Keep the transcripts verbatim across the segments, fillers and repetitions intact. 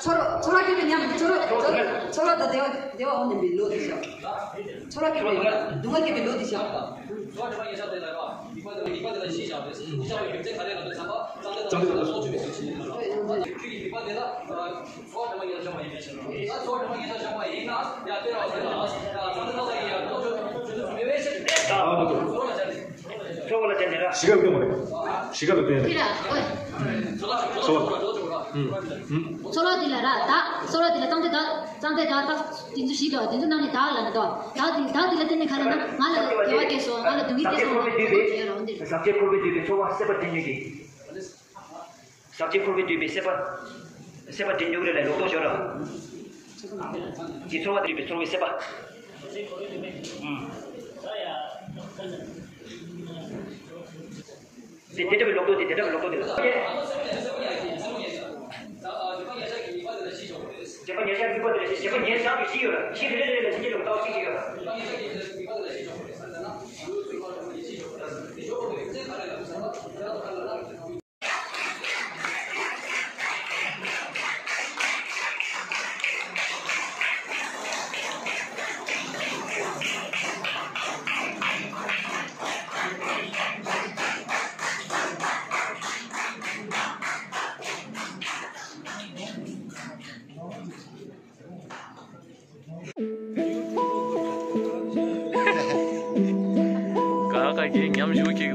ཚོར་བ་ཚོར་བ་སྐྱེས་པའི་ཉམས། ཚོར་བ་ཚོར་བ་དང་བདེ་བ་བདེ་བ་འོང་ནས་པའི་ལོ་དེ་ཤོག་ཚོར་བ་སྐྱེས་པའི་སྡུག་བསྔལ་སྐྱེས་པའི་ལོ་དེ་ཤོག་ཚོར་བ་ལ་བརྟེན་ནས་ར། གཞིས་ཀ་རུ་སྐྱོན་མ་རེད། གཞིས་ཀ་རུ་བརྟེན་ནས། ཚོར་བ། ཚོར་བ་འདི་ལ་ར་བདག་ཚོར་བ་འདི་ལ་གཙང་སྟེ་བདག་གཙང་སྟེ་བདག་རྟགས་དེ་ཚོ་བཞི་འདུག་དེ་ཚོ་ནང་ནས་བདག་ལ་ནི་འདུག་བདག་འདི་བདག་འདི་ལ་བརྟེན་ནས་ག་རེ་ན་ང་ལ་དགེ་བ་སྐྱེས་སོང་། ང་ལ་སྡུག་བསྔལ་སྐྱེས་སོང་། ཟག་བཅས་འཁོར་བས་བསྡུས་པའི་ཟག་བཅས་འཁོར་བས་བསྡུས་པའི་ཚོར་བ་སྲེད་པ་འདྲེན་ནུས་ཀྱི། ཟག་བཅས་འཁོར་བས་བསྡུས་པའི་སྲེད་པ། སྲེད་པ་འདྲེན་འཇུག་རེ་ལ་ལོག་རྟོག་སྦྱོར་རོ། ཀྱི་ཚོར་བ་འདྲེན་པའི་ཚོར་བའི་སྲེད་པ། ཨུམ། དེ་དེ་འདྲ་བའི་ལོག་རྟོག་དེ་དེ་འདྲ་བའི་ལོག་རྟོག་དེ་ལ། བྱས་པ་ཉེར་བཞག་གི་གཞི་ཡོད་ལ། གཞི་རེ་རེ་ལ་གཞི་གཅིག་ཡོད་ལ། ག་ག་གི་ཉམས་ཞུགས་ཀྱི།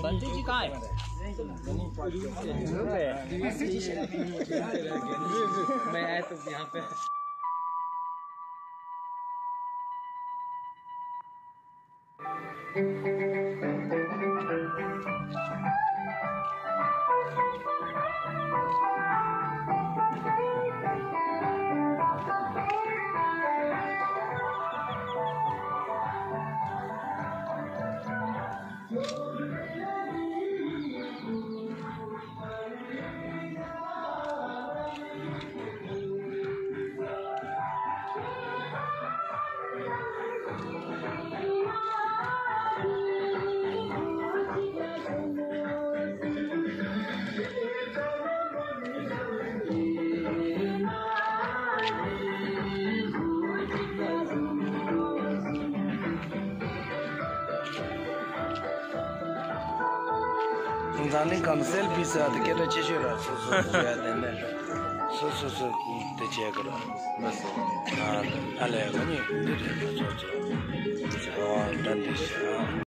बंटी जी कहाँ है? मैं आया तो यहाँ पे। འཛམ་གླིང་གང་སེལ་ཕི་ས་དེ་སྐད་གྲགས་ཆེ་ཤོས་ར། སོ་སོ་སོ་ཡ་དེ་ནས་སོ་སོ་སོ་དེ་བྱས་གི་ར། ཨ་ལས་ང་གཉིས་འདི་རེད། སོ་སོ་ཨ་ད་འདི་ཤ་